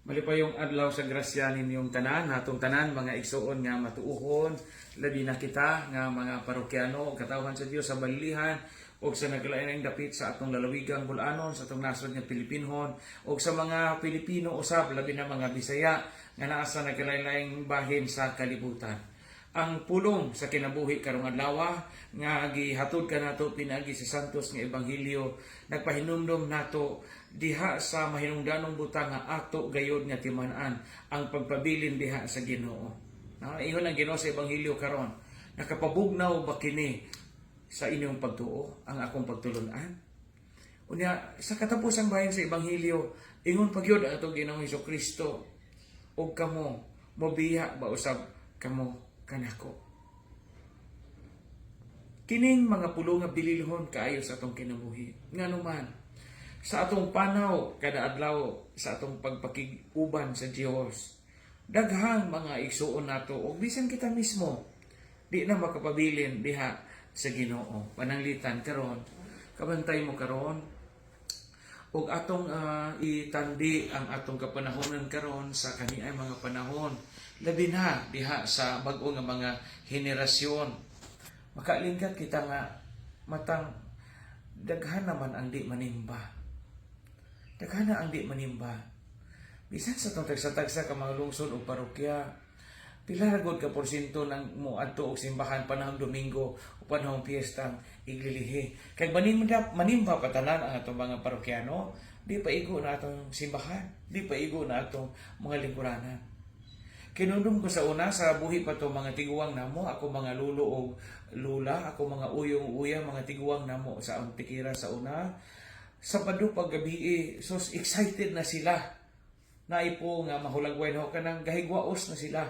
Malipayong adlaw sa grasya ninyong tanan, natong tanan mga igsuon nga matuohon, labi na kita nga mga parokyano o katawhan sa Dios sa balilihan o sa naglain dapit sa atong lalawigang Bol-anon, sa atong nasod nga Pilipinhon, o sa mga Pilipino usab, labi na mga Bisaya nga naa sa nagkalain-laing bahin sa kalibutan. Ang pulong sa kinabuhi karong adlaw nga gihatod kanato pinaagi sa Santos nga Ebanghelyo nagpahinumdom nato diha sa mahinungdanong butang nga ato gayod nga timan-an, ang pagpabilin diha sa Ginoo. Na ingon ang Ginoo sa Ebanghelyo karon, "Nakapabugnaw ba kini sa inyong pagtuo ang akong pagtulun-an?" Unya sa katapusang bahin sa Ebanghelyo, ingon pa gyud ang atong Ginoong Kristo, "Ug kamo, mobiya ba usab kamo kanako?" Kining mga pulong nga bililhon kaayo sa atong kinabuhi. Ngano man, sa atong panaw kada adlaw sa atong pagpakig-uban sa Dios, daghang mga igsuon nato ug bisan kita mismo di na makapabilin diha sa Ginoo. Pananglitan karon, kabantay mo karon ug atong itandi ang atong kapanahonan karon sa kaniay mga panahon, labi na diha sa bag-o nga mga henerasyon. Makalingkat kita nga matang daghan naman ang di manimba, daghan na ang di manimba. Bisan sa atong tagsa-tagsa ka mga lungsod o parokya, pila ra gud ka porsyento nang moadto og simbahan panahong Domingo o panahong piyestang iglilihi? Kay manimba, manimba pa tanan ang atong mga parokyano, di pa igo na atong simbahan, di pa igo na atong mga lingkuranan. Kinundom ko sa una, sa buhi pa to mga tiguang namo, ako mga lulo og lula, ako mga uyong uya, mga tiguang namo sa Antikira sa una. Sabado pag gabi, so excited na sila. Naipo nga mahulagway na ho kanang gahigwaos na sila.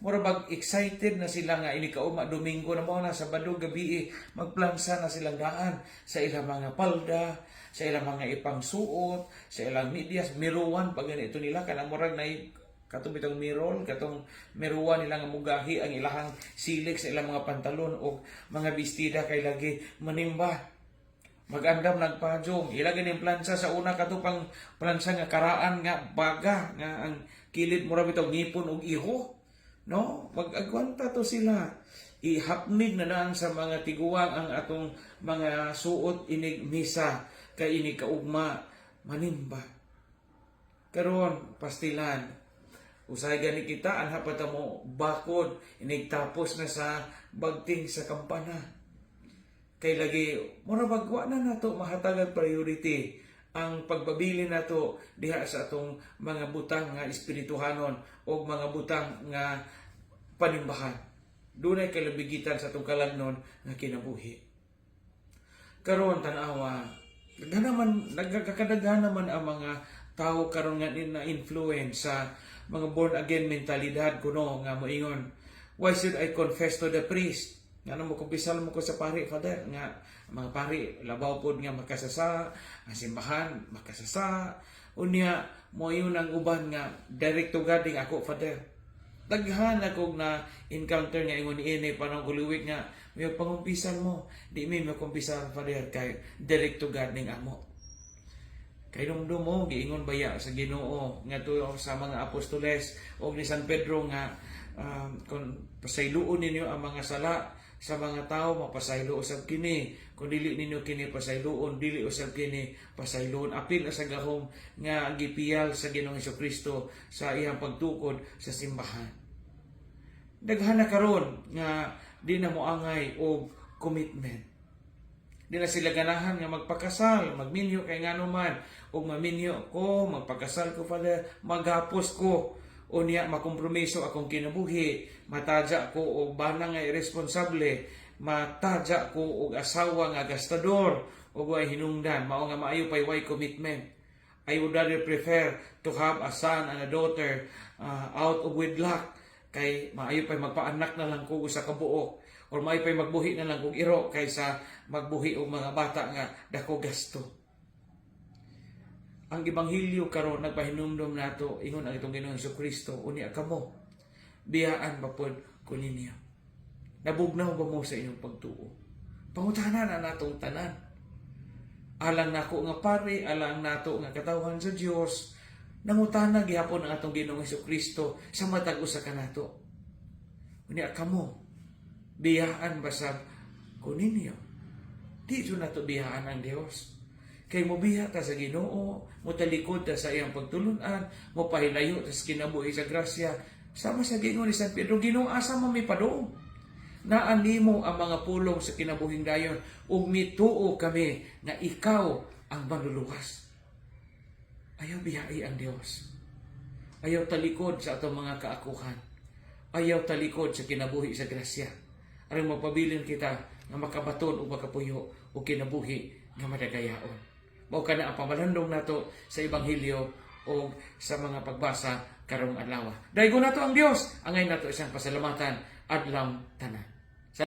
Mura bag excited na sila nga ini kauma Domingo na mo na Sabado gabi, magplansa na silang daan sa ilang mga palda, sa ilang mga ipangsuot, sa ilang medyas, miruan pag ganito nila kanang murag na katong bitong mirol, katong miruan nila nga mugahi ang ilahang silik sa ilang mga pantalon o mga bestida kay lagi manimba. Magandam nagpajong ila ganing plansa sa una, kato pang plansa nga karaan nga baga nga ang kilid mura bitaw ngipon og iho, no? Mag-agwanta to sila. Ihapnig na lang sa mga tiguang ang atong mga suot inig misa kay inig kaugma manimba. Karon pastilan, usahay gani kita anha pa ta mo bakod inig tapos na sa bagting sa kampana. Kay lagi mura bag wa na nato mahatagan priority ang pagbabili nato diha sa atong mga butang nga espirituhanon o mga butang nga panimbahan. Dunay kalabigitan sa atong kalagnon nga kinabuhi. Karon tan-awa, daghan naman, nagkakadaghan naman ang mga tao karon nga na influence sa mga born again mentalidad kuno nga moingon, "Why should I confess to the priest? Nga mo kumpisal mo ko sa pari, Father?" Nga ang mga pari labaw pod nga makasasa, ang simbahan makasasa. Unya moingon ang uban nga, "Direct to God ding ako, Father." Daghan ako na encounter nga ingon niini panong Holy Week nga may pangumpisal mo, "Di mi makumpisal, Father, kay direct to God ning amo." Kay dumdum mo, giingon baya sa Ginoo ngadto sa mga apostoles og ni San Pedro nga kung pasayloon ninyo ang mga sala sa mga tao, mapasaylo usab kini. Kung dili ninyo kini pasayloon, dili usab kini pasayloon. Apil sa gahom nga gipiyal sa Ginoong Kristo sa iyang pagtukod sa simbahan. Daghan na karon nga di na moangay og commitment. Di na sila ganahan nga magpakasal, magminyo, kay ngano man ug maminyo ko, magpakasal ko, Father, maghapos ko. Unya makompromiso akong kinabuhi, matadya ko og bana nga iresponsable, matadya ko og asawa nga gastador ug way hinungdan, mao nga maayo pay way commitment. I would rather prefer to have a son and a daughter out of wedlock kay maayo pay magpaanak na lang ko sa kabuok or maayo pay magbuhi na lang kog iro kaysa magbuhi og mga bata nga dako gasto. Ang Ebanghelyo karon nagpahinumdom nato, ingon ang itong Ginoong Kristo, "Unya kamo, biyaan ba pod ko ninyo? Nabugnaw ba mo sa inyong pagtuo?" Pangutana na natong tanan. Alang nako nga pare, alang nato nga katawhan sa Dios, Nangutana gihapon ang atong Ginoong Kristo sa matag usa kanato. Unya kamo, biyaan basab ko ninyo. Di jud nato biyaan ang Dios. Kay mobiya ta sa Ginoo, motalikod ta sa iyang pagtulunan, mopahilayo ta sa kinabuhi sa grasya. Sama sa giingon ni San Pedro, "Ginoo, asa man mi padung?" Naa nimo ang mga pulong sa kinabuhing dayon ug mituo kami nga ikaw ang manluluwas. Ayaw biyai ang Dios. Ayaw talikod sa atong mga kaakuhan. Ayaw talikod sa kinabuhi sa grasya. Aron magpabilin kita nga makabaton ug makapuyo og kinabuhi nga madagayaon. Mao kana ang pamalandong nato sa ebanghelyo o sa mga pagbasa karong adlaw. Daygon nato ang Dios, angay nato siyang pasalamatan adlawng tanan.